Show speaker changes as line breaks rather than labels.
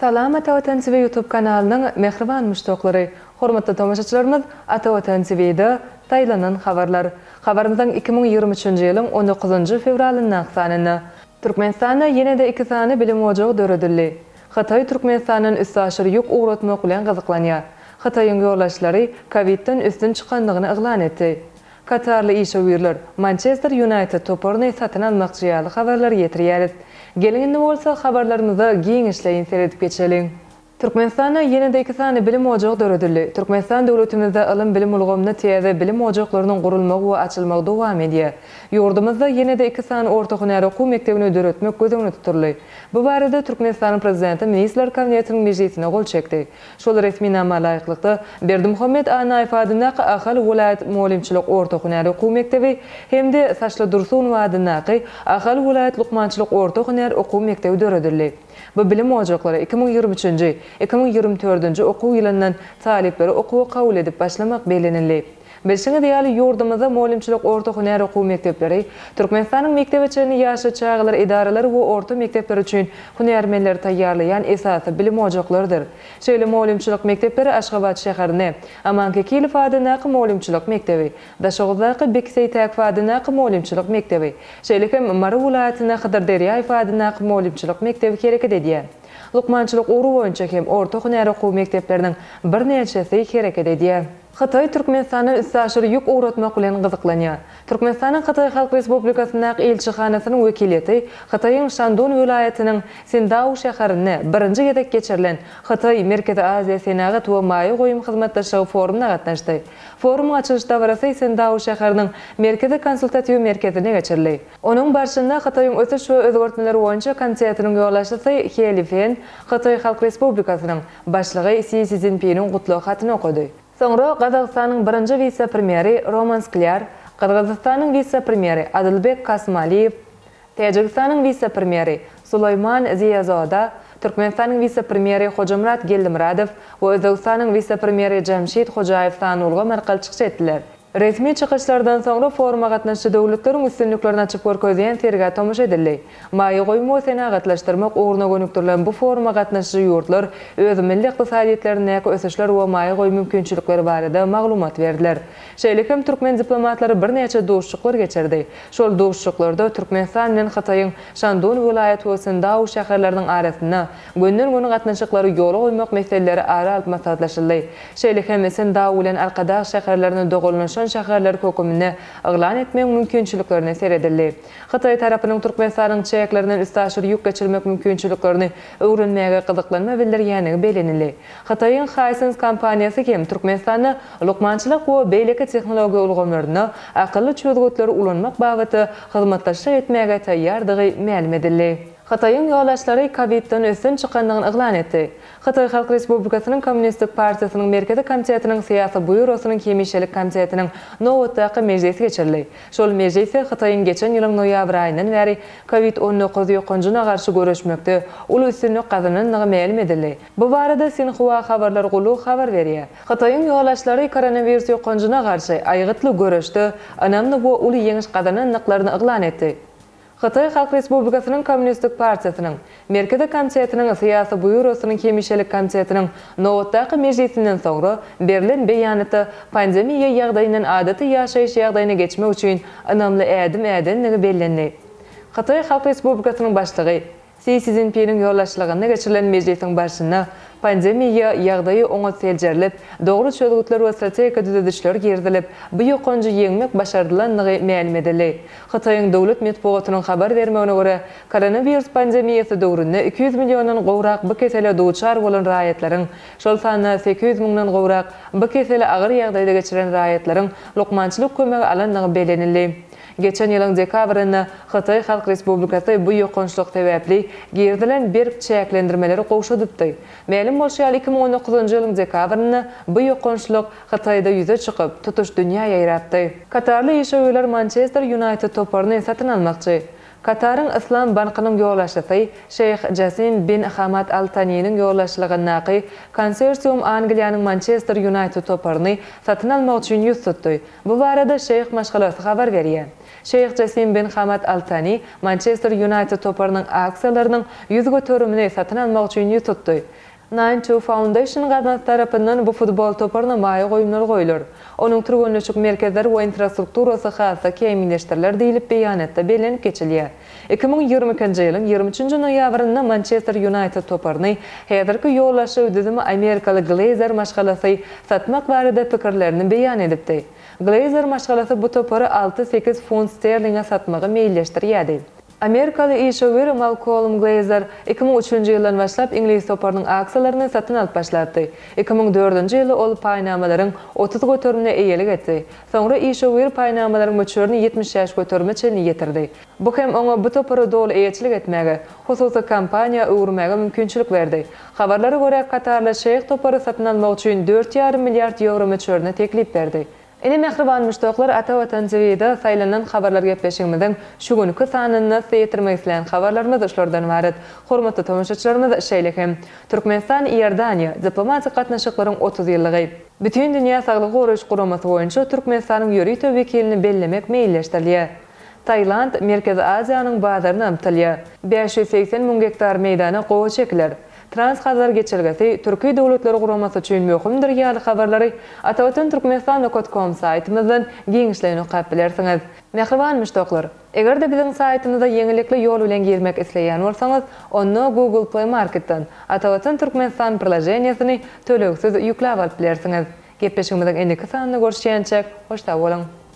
Salam Ata Watan TV YouTube kanalynyň mähriban muşdaklary! Hormatly tomaşaçylarymyz Ata Watan TV-de Saýlanan habarlar. Habarymyzyň 2023-nji ýylyň on dokuzynjy fewralyndaky sanynda. Türkmenistanda ýene-de iki sany bilim ojagy döredildi. Hytaý Türkmenistandan üstaşyr ýük ugratmak bilen gyzyklanýar. Hytaýyň ýolbaşçylary kowidden üstün çykandygyny yglan etdi. Katarly işewürler Mançester Ýunaýted toparyny satyn almakçy ýaly habarlary ýetirýäris. Geliň indi bolsa habarlarymyza giňişleýin seredip geçeliň. Türkmenistanda ýene-de iki sany bilim ojagy döredildi. Türkmenistan döwletimizde ylym-bilim ulgamynda täze bilim ojaklarynyň gurulmagy we açylmagy dowam edýär. Ýurdumyzda ýene-de iki sany orta hünär okuw mekdebini döretmek göz öňünde tutuldy. Bu barada Türkmenistanyň Prezidenti Ministrler Kabinetiniň mejlisinde gol çekdi. Şol resminama laýyklykda, Berdimuhamet Annaýew adyndaky Ahal welaýat mugallymçylyk orta hünär okuw mekdebi hem-de Saçly Dursunowa adyndaky Ahal welaýat lukmançylyk orta hünär okuw mekdebi döredildi. Bu bilim ojaklary 2023-nji, 2024-nji okuw ýylyndan talyplary okuwa kabul edip başlamak bellenildi. Bilşiňiz ýaly, ýurdumyzda mugallymçylyk orta hünär okuw mekdepleri Türkmenistanyň mekdebe çenli ýaşly çagalar edaralary we orta mekdepleri üçin hünärmenleri taýýarlaýan esasy bilim ojaklarydyr. Şeýle mugallymçylyk mekdepleri Aşgabat şäherinde Aman Kekilow adyndaky mugallymçylyk mekdebi, Daşoguzdaky Beki Seýtäkow adyndaky mugallymçylyk mekdebi, şeýle hem Mary welaýatynda Hydyr Derýaýew adyndaky mugallymçylyk mekdebi hereket edýär. Lukmançylyk ugry boýunça hem orta hünär okuw mekdepleriniň birnäçesi hereket edýär. Hytaý Türkmenistandan üstaşyr ýük ugratmak bilen gyzyklanýar. Türkmenistanyň Hytaý Halk Respublikasyndaky ilçihanasynyň wekiliýeti Hytaýyň Şandun welaýatynyň Sindao şäherinde birinji gezek geçirilen Hytaý, Merkezi Aziýa senagat we maýa goýum hyzmatdaşlygy forumyna gatnaşdy. Forumyň açylyş dabarasy Sindao şäheriniň Merkezi konsultatiw merkezinde geçirildi. Onuň barşynda Hytaýyň Ösüş we özgertmeler boýunça komitetiniň ýolbaşçysy He Lifen Hytaý Halk Respublikasynyň Başlygy Si Szinpiniň gutlag hatyny okady. Soňra Gazagystanyň birinji wise-premýeri Roman Sklýar, Gyrgyzystanyň wise-premýeri Adylbek Kasymaliýew, Täjigistanyň wise-premýeri Sulaýman Ziýazoda, Türkmenistanyň wise-premýeri Hojamyrat Geldimyradow we Özbegistanyň wise-premýeri Jamşid Hojaýew sanly ulgam arkaly çykyş etdiler. Resmi çykyşlardan soňra foruma gatnaşyjy döwletleriň üstünliklerini açyp görkezýän sergä tomaşa edildi. Maýa goýum we senagatlaşdyrmak ugruna gönükdirilen bu foruma gatnaşyjy ýurtlar öz milli ykdysadyýetlerindäki ösüşler we maýa goýum mümkinçilikleri barada maglumat berdiler. Şeýle hem türkmen diplomatlary birnäçe duşuşyklar geçirdi. Şol duşuşyklarda Türkmenistan bilen Hytaýyň Şandun welaýaty we Sindao şäherleriniň arasynda Gönden-göni gatnaşyklary ýola goýmak meseleleri ara alyp maslahatlaşyldy. Şeýle hem Sendau bilen Arkadag şäherlerini doganlaşan şäherler höküminde yglan etmegiň mümkinçiliklerine seredildi. Hytaý tarapynyň Türkmenistanyň çäklerinden üstaşyr ýük geçirmek mümkinçiliklerini öwrenmäge gyzyklanma bildirýändigi bellenildi. Hytaýyň Hisense kompaniýasy hem Türkmenistanda lukmançylyk we beýleki tehnologiýa ulgamlarynda akylly çözgütleri ulanmak babatda hyzmatdaşlyk etmäge taýýardygy mälim edildi. Hytaýyň ýolbaşçylary kowidden üstün çykandygyny yglan etdi. Hytaý Halk Respublikasynyň Kommunistik partiýasynyň Merkezi komitetiniň Syýasy býurosynyň hemişelik komitetiniň nobatdaky mejlisi geçirildi. Şol mejlisde Hytaýyň geçen ýylyň noýabr aýyndan bäri kowid 19 ýokanjyna garşy göreşmekde uly üstünlik gazanandygy mälim edildi. Bu barada Sinhua habarlar gullugy habar berýär. Hytaýyň ýolbaşçylary koronawirus ýokanjyna garşy aýgytly göreşde ynamly we uly ýeňiş gazanandyklaryny yglan etdi. Hytaý Halk Respublikasynyň Kommunistik partiýasynyň Merkezi komitetiniň Syýasy býurosynyň hemişelik komitetiniň nobatdaky mejlisinden soňra berlen beýanatda pandemiýa ýagdaýyndan adaty ýaşaýyş ýagdaýyna geçmek üçin ynamly ädim ädendigi bellendi. Hytaý Halk Respublikasynyň Başlygy Si Szinpiniň ýolbaşçylygynda geçirilen mejlisiň barşynda pandemiýa ýagdaýy oňat seljerilip, dogry çözgütler we strategik düzedişler girizilip, bu ýokanjy ýeňmek başardylandygy mälim edildi. Hytaýyň döwlet metbugatynyň habar bermegine görä, koronawirus pandemiýasy döwründe 200 milliondan gowrak bu kesele duçar bolan raýatlaryň, şol sanda 800 müňden gowrak bu keseli agyr ýagdaýda geçiren raýatlaryň lukmançylyk kömegi alandygy bellenildi. Geçen ýylyň dekabrynda Hytaý Halk Respublikasy bu ýokançlyk sebäpli girizilen berk çäklendirmeleri gowşadypdy. Mälim bolşy ýaly, 2019-njy ýylyň dekabrynda bu ýokançlyk Hytaýda ýüze çykyp, tutuş dünýä ýaýrapdy. Katarly işewürler Mançester Ýunaýted toparyny satyn almakçy. Kataryň Yslam bankynyň ýolbaşçysy Şeýh Jasim bin Hamad Al Taniniň ýolbaşçylygyndaky konsorsium Angliýanyň Mançester Ýunaýted toparyny satyn almak üçin ýüz tutdy. Bu barada şeýh maşgalasy habar berýär. Şeýh Jasim bin Hamad Al Tani Mançester Ýunaýted toparynyň aksiýalarynyň 100 göterimini satyn almak üçin ýüz tutdy. Nine Two Foundation gaznasy tarapyndan bu futbol toparyna maýa goýumlar goýlar. Onuň türgenleşik merkezleri we infrastrukturasy has-da kämilleşdiriler diýlip beýanatda bellenip geçilýär. 2022-nji ýylyň 23-nji noýabrynda Mançester Ýunaýted toparyny häzirki ýolbaşçy düzümi amerikaly Gleýzer maşgalasy satmak barada pikirlerini beýan edipdi. Gleýzer maşgalasy bu topary alty-sekiz funt sterlinge satmagy meýilleşdirýärdi. Amerikaly işewür Malkolm Gleýzer 2003-nji ýyldan başlap iňlis toparynyň aksiýalaryny satyn alyp başlapdy. 2004-nji ýylda ol paýnamalaryň 30 göterimine eýelik etdi. Soňra işewür paýnamalaryň möçberini 75 göterime çenli ýetirdi. Bu hem oňa bu topara doly eýeçilik etmäge, hususy kompaniýa öwürmäge mümkinçilik berdi. Habarlara görä, katarly şeýh topary satyn almak üçin dört ýarym milliard ýewro möçberinde teklip berdi. Ine mähriban muşdaklar Ata Watan TV-de saýlanan habarlar gepleşigimiziň şu günki sanynda size ýetirmek islän habarlarymyz şulardan ybarat. Hormatly tomaşaçylarymyz şeýle hem, Türkmenistan Iordaniýa diplomatik gatnaşyklaryň 30 ýyllygy. Bütindünýä Saglygy Goraýyş Guramasy boýunça Türkmenistanyň ýörite wekilini bellemek meýilleşdirilýär. Tailand Merkezi Aziýanyň bazaryna ymtylýar. 580 müň gektar meýdana gowaça ekiler. Trans-Hazar geçelgesi Türki Döwletler Guramasy üçin möhümdir ýaly habarlary Atavatan Türkmenistan nokat kom saýtymyzdan giňişleýin okap bilersiňiz. Mähriban muşdaklar! Eger-de biziň saýtymyza ýeňillikli ýol bilen girmek isleýän bolsaňyz, onda Google Play Marketden Atavatan Türkmenistan priloženiýesini tölegsiz ýükläp alyp bilersiňiz. Gepleşigimiziň indiki sanynda görüşýänçäk, hoş sag boluň!